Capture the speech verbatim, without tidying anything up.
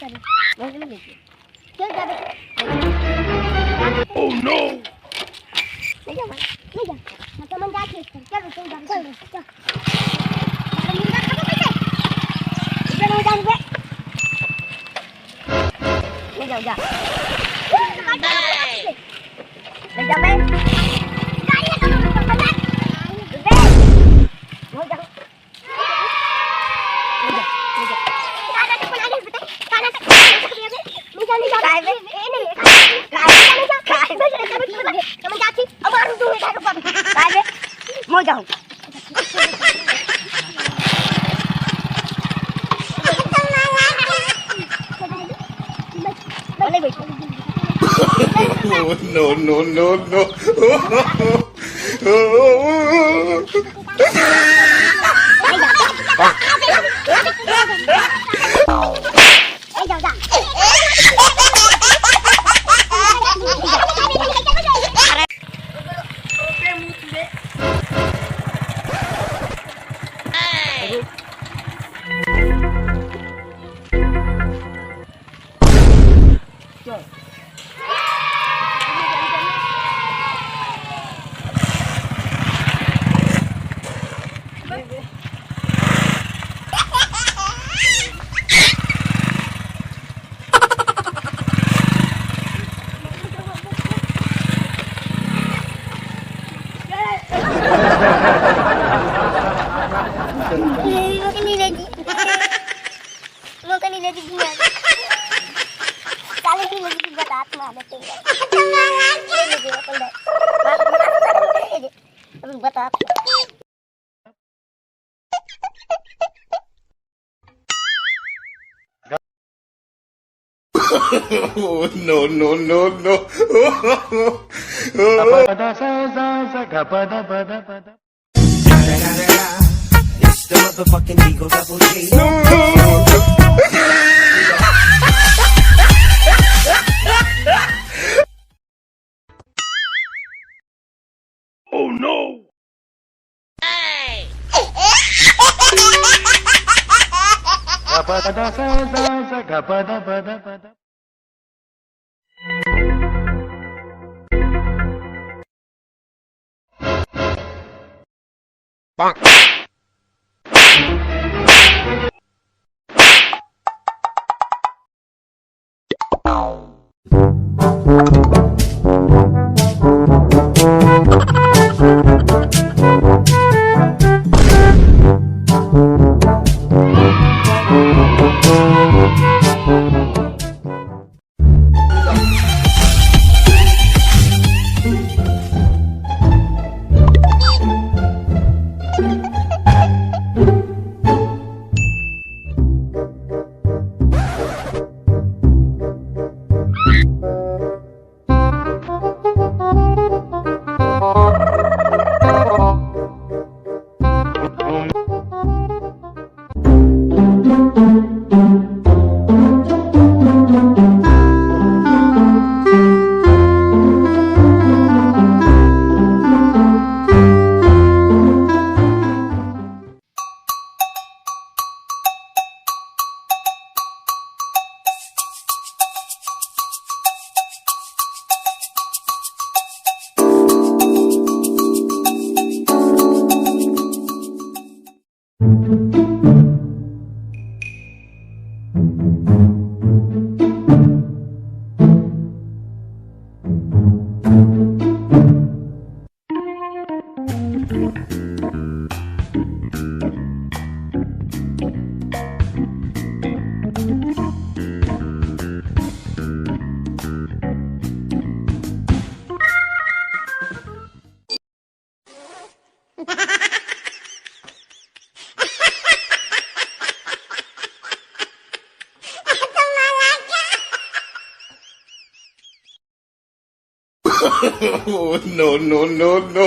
चल जा बेटा। Oh no! ले जा भाई, ले जा। मैं तो मन जाके चल, चल, चल, चल, चल। इधर हो जा, इधर। ले जाओ, जा। ले जा बे। गाड़ी का तो बंदा। बे। हो जा। ले जा, ले जा। ले जा, ले जा। काय बे? काय बे? काय बे? काय बे? काय बे? Oh, no, no, no, no. मोका नहीं लेती दुनिया में। साले की लेती बता तुम्हारे तेरे। अभी बता। Oh, no, no, no, no. It's the motherfucking Eagle Double G. Oh no! Oh, no, no, no, no.